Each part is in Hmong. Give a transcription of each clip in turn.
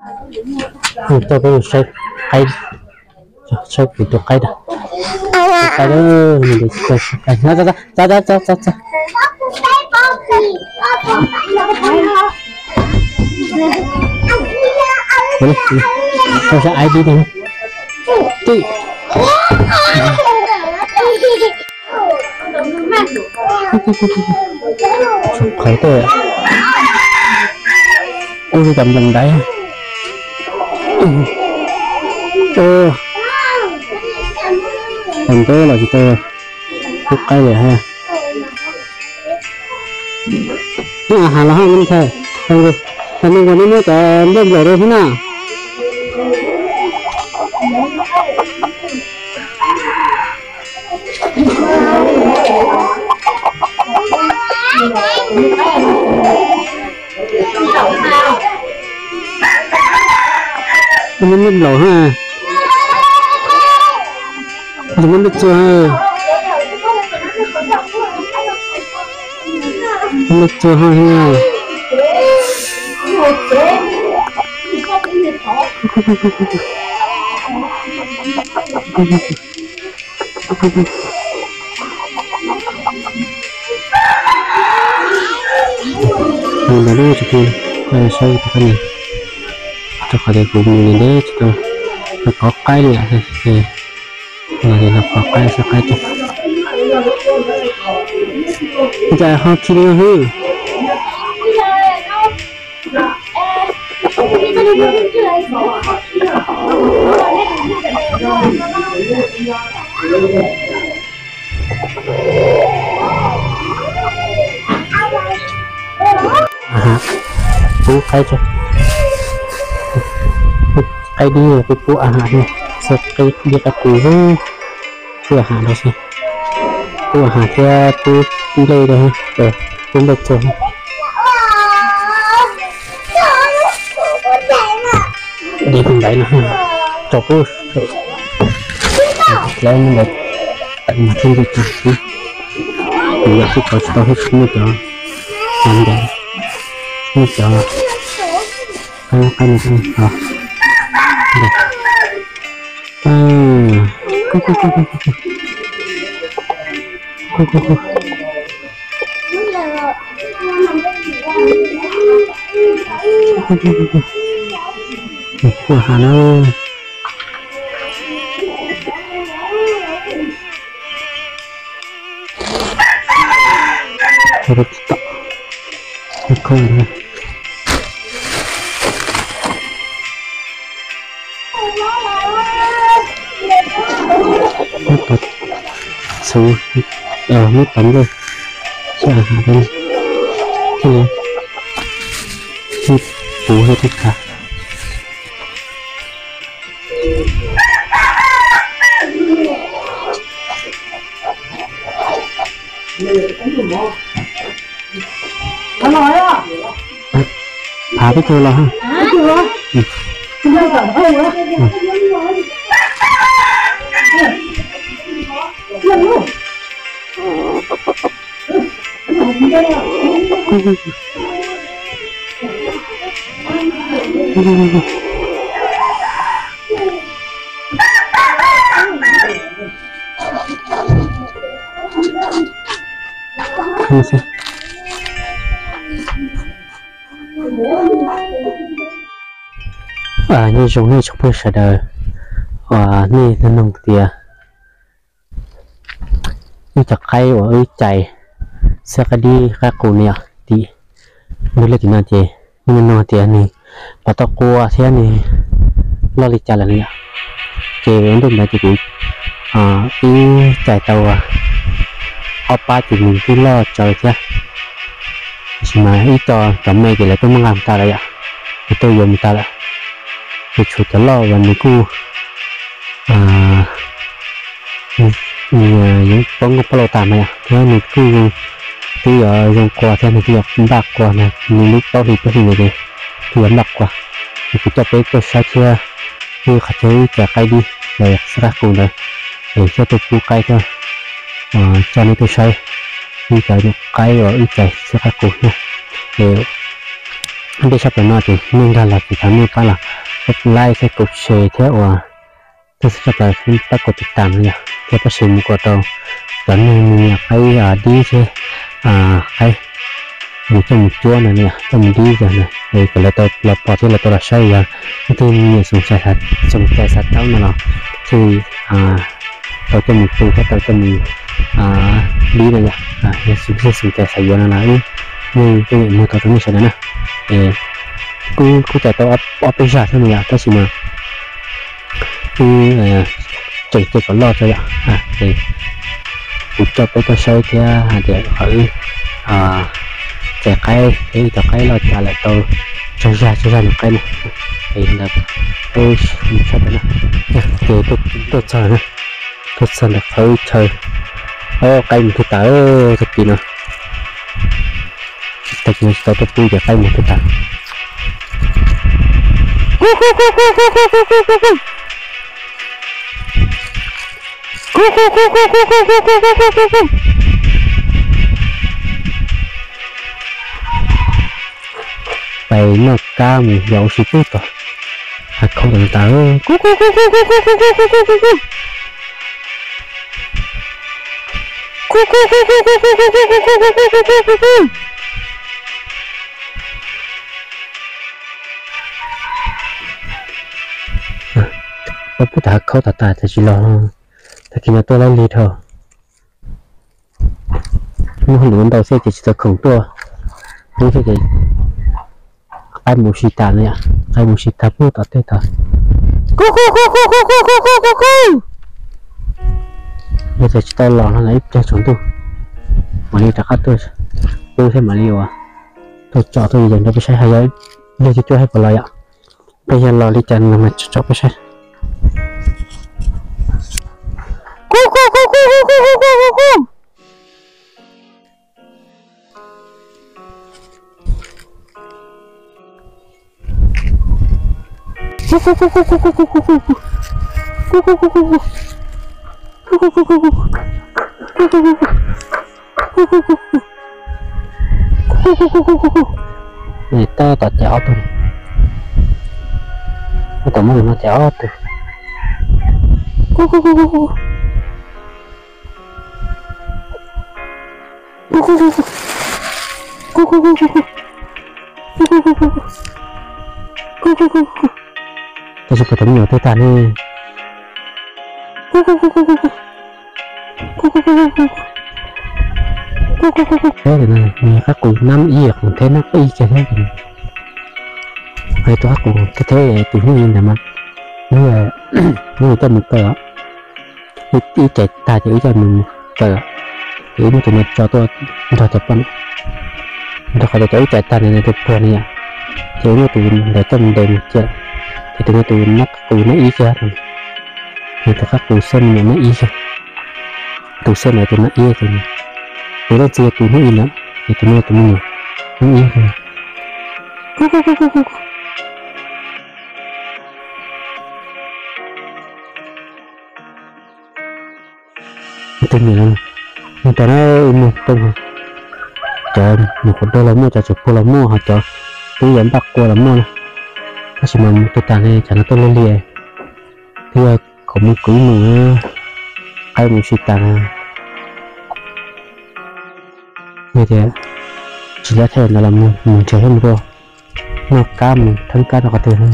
Coj peb mus saib qaib, saib kuv tus qaib da. Qaib, txav txav txav txav txav. Saib ai dib no. Qhov tej ub cov nploos daiv. Tau ntawd los tsis tau pub qaib li ha. Muaj a has los haj me ntxhais, tag nws nkaus nej muab cov nplooj nplaum rau thiab na. Muab nplooj nplaum ha. Muab nplooj txuag ha. Nplooj txuag ha. Ntawd tsis pub saib, rau qhov tias kuv mus li ntawd tsis tau, tau pov qaib li. Los qhov qaib saib qaib tias, cas ho khi li no hwb. Pub qaib, qaib dib pub a has, xav qaib dib qaib qus, pub a has rau xwb, pub a has thiab pub nplej rau, pub nplej txuag. Dib tus ntaiv no, tso pub lawv ntawd tawm mas thiaj li tau xwb. Kuv yog xwb tso tsis tau thiab, tsis muaj cov, cov ntawd, muaj cov qaib, qaib no, pub a has na. Muab tov, muab tov nplej, xyaw a has rau, thiaj li puv thiab thiaj khav. Phav peb caug los ha. Nyob zoo nej tsoom phooj ywg sawv daws, uas nej nug tias wb cov qaib uas wb cais xwb, qaib dib qaib qus ne yom, tim nws lej tim no ces nej nug tias nws puas tau qua thiab nws loj li cas lawm ne yom. Ces ua ntej ntawd ces kuv ib cais tau ob pab ces nws twb loj tsawv thiab. Tiam sis mas ib co cov me ces lawv twb muab nqa mus tas lawm yom, lawv twb yuav mus tas lawm. Ces tshuav cov loj uas nws kuj yuav poob nkauj poob laus tas mas yom, thiab nws kuj twb yuav zoo qua thiab nws twb yuav npaj qua na, nws lub plaub hlis plaub hlis ntawd ces twb yuav npaj qua. Ces kuv coj peb tuaj saib thiab, wb qhov chaw wb cais qaib dib los yog xwb qaib qus ntawd, es thiab tuaj pub qaib thiab, coj nej tuaj saib wb cov nyuam qaib uas wb cais xwb qaib qus thiab. Es Peb sab plaws no ces nej nkag los ces thov nej pab los like thiab kaum share thiab ua tag xwb tshaj plaws pab kuv tiv tam no yog thiab pab share mus kom rau cov neeg me nyuam qaib dib thiab qaib mus coj mus cuab no, coj mus dib yog no, kom lawv tau los pom thiab lawv tau los saib yog leej twg me nyuam xoom cai xav taub no los thiaj tau coj mus tu thiab tau coj mus dib no yog, yog leej twg xoom cai xav yuav no los wb yeej tuaj muag tau rau nej sawv daws na. Es kuj kuj cais tau ob peb zaj thiab no yom, tab sis mas wb tseem cia kom loj tso yom. Ces kuv coj peb tuaj saib thiab hais tias qhov wb cais qaib thiab ib cov qaib loj cas lawm tau tsawg zaj tsawg zaj nws qaib na. Es ntawd peb mus saib rau na. Ces tuaj txog na, tuaj txog ntawm qhov wb chaw, o, qaib mus twg tas tag kis no. Tag kis no tsis tau tuaj pub ces qaib mus twg tas. Pais noj kab mus yos ua si pub tom hav khaub tom no tas. Pub tom hav khaub tas tas ces tsis los, tag kis no tuaj laib lig dhau. Muaj hauj lwm ntau xwb ces tsis tau khoom tuaj pub thiab ces qaib mus si tas no yom, qaib mus si tas pub tom tej tod. Yog tias tsis tau los no ib pliag tsaus ntuj mam li rov qab tuaj pub thiab mam li ua tuaj tso tuaj yees rau peb saib, hais yog cuab cuab thiab puas los yom. Peb yog los li cas no mas tso peb saib. Tab tom ces ob tug, tab tom muab no ces ob tug. Tab sis puas tau me nyuam twg tag ne? Nws qab qus nab ib qus thiab nab ib kiag thiab. Hais tus qab qus thiab tus hnub ib ntawd mas, hnub hnub coj mus kaw os. Wb cais tag ces wb coj mus kaw, ces wb muab tus no tso tuaj nrog cov poj niam, rau qhov tias cov wb cais tag ntawd nws tus pluag ne yom, ces wb muab tus ntawd coj mus ntes mus cia, ces tus no tus nab qus nab ib kiag, nws tus qab qus xwb me nyuam nab ib kiag, tus xwb ntawd tus nab ib, tus leej txiv yog tus hnub ib na, ces tus no tus me nyuam hnub ib. Tus niam no, nws tas na, mus tau, cov mus qhov dog los muaj, cov tseem puag los muaj, ho cov twb yuav npaj qua los muaj na. Tab sis mas mus tau tas ne, cov no tuaj lig lig, twb yog kom mus kwv mus, qaib mus si tas na. Yog tias tsis lab thaj ntawd los mus nrhiav thiab mus rau noj kab mus theeb kab rau qhov twg.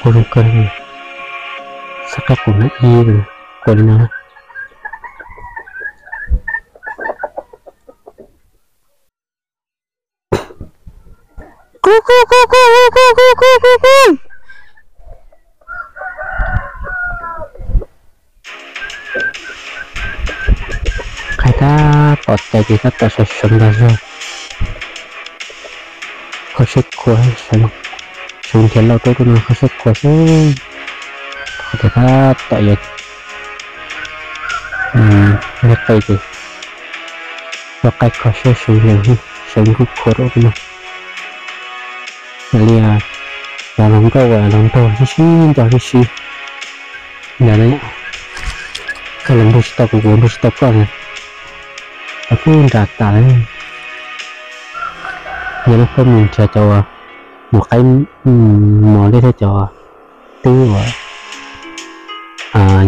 Kub zoo kawg, xab qab qus na ib kua li no. Kub kub kub kub kub kub kub kub kub. Qhov tab tom cais ces tab tom sawv sawv ntag zog. Kho siab khuav, sawv nrhiav lauj rau no kho siab khuav xwb. Qhov tias tab tom yuav li qe ces rov qaib kho siab sawv nrhiav, sawv nkuj khuav rau no. Yog li los nkauj los nraug sib sib nco sib sib ntawd na. Koj los nrug tsis tau kuv, kuv nrug tsis tau koj na. Koj twb nra tas lawm. Yog no koj mus nrhiav cov mus qaib mos dej thiab cov twb uas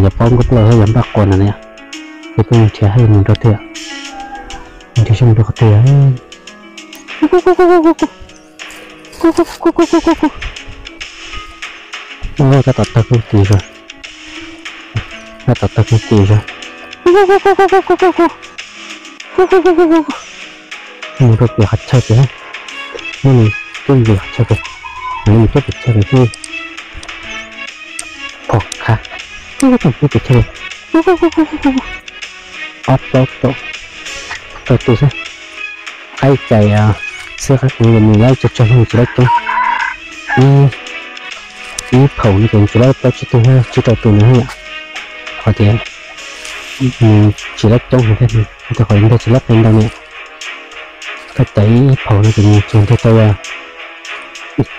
yog paub nkauj plaub thiab yog npaj quas ntawd na. Ces koj mus nrhiav haj yam mus rau twg, mus nrhiav seb mus rau qhov twg. Tab tom tawg kawg tim zog, tab tom tawg kawg tim zog. Mus rau pem qhov chaw ces, muab nws coj mus pem qhov chaw ces, mus coj pem chaw ces xwb. Phom khav, coj pem chaw ces, ob plaub rau, rau tus xwb. Qaib cais xwb qab kuv nws lab tsawg tsawg nws tsis lab coob. Ib phaum no ces tsis lab plaub tsib tug, tsib rau tus no yom. Qhov tias nws tsis lab coob heev thiab, rau qhov ntawd tsis lab qe ntau na. Koj cais ib phaum no ces nws tsuas nteg tau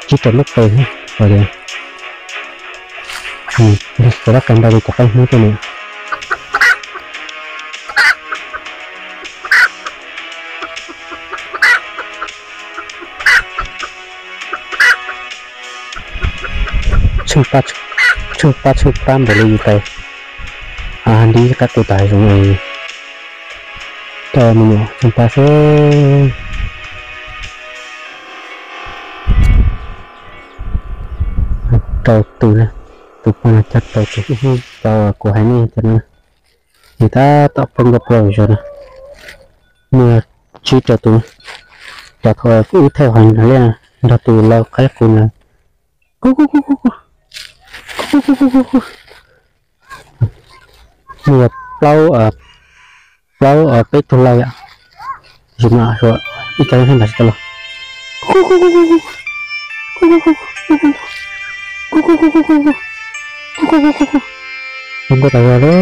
tsib rau lub qe thiab, qhov tias nws tsis lab qe ntau li cov qaib hnub tuaj na. Tsheej pab tsheej pab npaum li yus tais, nti qab qus tas zoov, coj me nyuam tsheej pab xwb. Rau tus na, tus poj no coj rau tus, cov kuv hais nej cov no, nws tab tom poob nkauj plaub zog na. Muaj tsib rau tus, cov thaum wb thaij hauv no liaj nrog tus lau qaib qus na. Muaj plaub, plaub peb tug lau yom. Ib co nyob ntawd tsis tau los. Zoo nkauj tas zog li.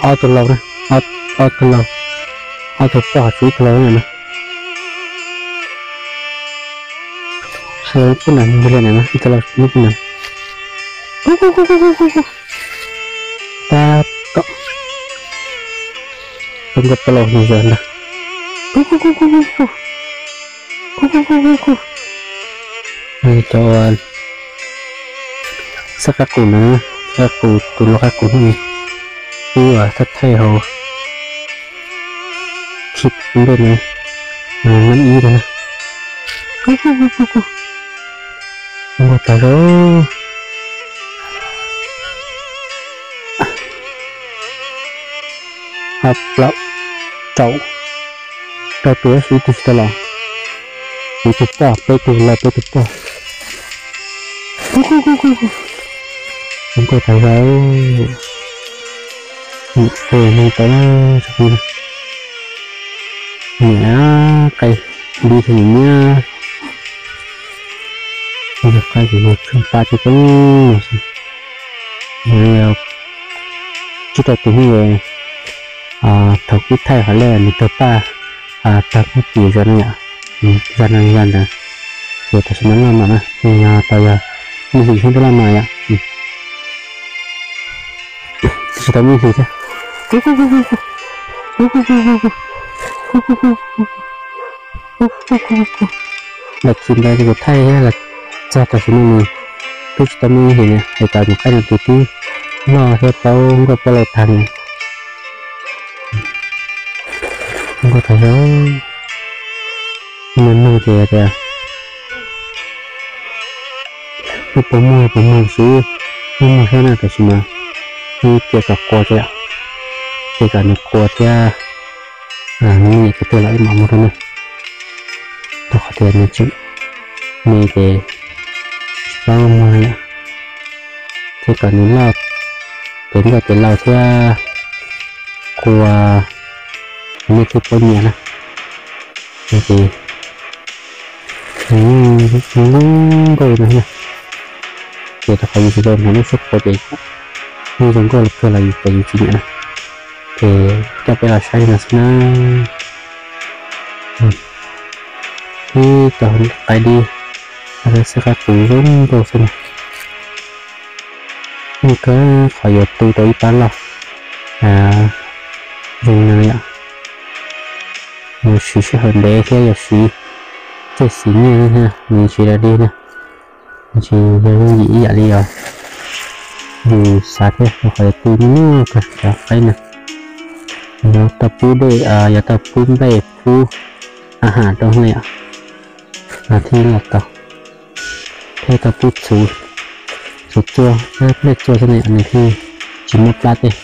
Ob tug lau na, ob tug lau, ob tug poj hauv tsua ib tug lau na. Sawv tib neeg li na, ib tug lau ib tug neeg. Tab tom zoo nkauj tas zog ntag. Cov xab qab qus na, xab qab qus, tus lau qab qus hnub no wb ua thaij thaij hauv clip ntej no, nab ib no na. Zoo nkauj tas zog. Ob plaub rau, rau tus ib tug tsis tau los, ib tug poj, peb tug lau peb tug poj. Zoo nkauj tas zog. Niam qe neeg tau, niam qe li tsis niam nyiab, yog qe ces yog tsheej pab coob coob no xwb. Tsib rau tus hnub es thaum kuv thaij hauv liaj nws tawg paj, tawg paj tim zog no yom, zog no zog ntawd, ces tam sim no loj no na, nws yog tau yog ib hlis xwb twb loj no yom. Tsis tau ib hlis thiab. Daim clip ntawd kuv thaij thiab los txog tam sim no nws twb tsis tau muaj ib hlis na, es cov nyuam qaib no tus twb loj thiab paub nkauj paub lau tag li. Nkauj tas zog. Nug nug ces tias, wb puas muag, puas muag xwb, wb muag thiab na, tab sis mas wb cia kom qua thiab, cia kom nws qua thiab, nws nyiam tus twg los wb mam muag rau nws. Rau qhov tias nws tseem me ces tsis paub muag yom, cia kom nws loj, ces nkauj ces laus thiab qua, nej thiaj paub nyiam na. Ces nws yeej zoo nkauj no thiab, ces rau qhov yus tsis tau hnov lub suab qua ces yeej zoo nkauj kawg los yus ces yus tsis nyiam na. Ces coj peb los saib li no xwb na. Ib co qaib dib, xwb qaib qus zoo nkauj xwb na. Yeej kawg qhov yuav tu tau ib pab loj zoo no yom. Yuav siv sij hawm ntev thiab yuav siv txoj xis nyiaj thiab, nws tsis da dig na, nws tsis yog yooj yim ib yam li yus xav thiab, rau qhov yuav tu nyuaj kawg cov qaib no. Yuav tau pub dej, yuav tau pub nplej pub a ham rau li yom, thiaj li los tau. Thiab tau pub txhuv, txhuv txua thiab nplej txua xwb na yom, nws thiaj tsis muaj plab tej.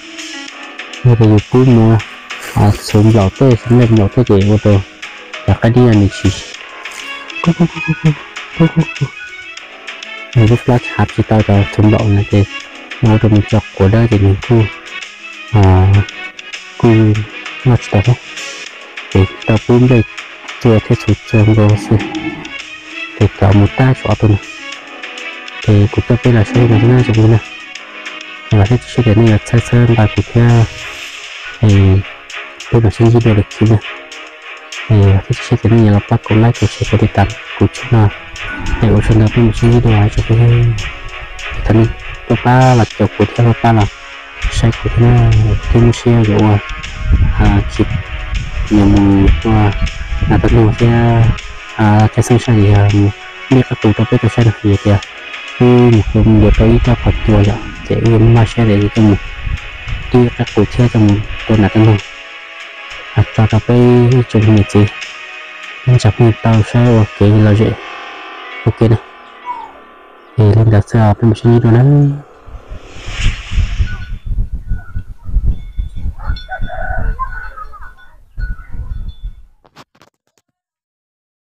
Yog tias yus pub muv, txhuv nplaum tej, nplej nplaum tej ces ua rau cov qaib dib no nws tsis, nws lub plab hav tsis tau cov txhuv nplaum no ces ua rau nws tso quav dawb ces nws kuj, kuj noj tsis tau thiab. Ces tau pub nplej txua thiab txhuv txua nkaus xwb, ces cov mus tab tsuav ob tug no. Ces kuv coj peb los saib li no xwb na tsoom phooj ywg na. Vam thiab cia siab tias nej yuav txhawb txhawb nqa kuv thiab, peb mam sib ntsib dua lwm khib na. Vam thiab cia siab tias nej yuav los pab kuv like, kuv share, kuv tiv tam kuv channel no. Es ua tsaug ntau, peb mam sib ntsib dua tsoom phooj ywg. Thov nej pab pab los caum kuv thiab pab pab los saib kuv thiab na, thiab muaj siab yuav ua, yuav mus tua nas tua noog thiab, thiab xeeb saib yog mus nplij qaib qus rau peb tau saib no, vim tias wb mus yuav tau ib rab phom cua yom, ces wb maj siab tias yuav coj mus nplij qaib qus thiab coj mus tua nas tua noog, tso rau peb ib tsoom niam txiv, ib tsoom phooj ywg tau saib ua kev lom zem ua ke na. Es li ntawd xwb, peb mam sib ntsib dua na.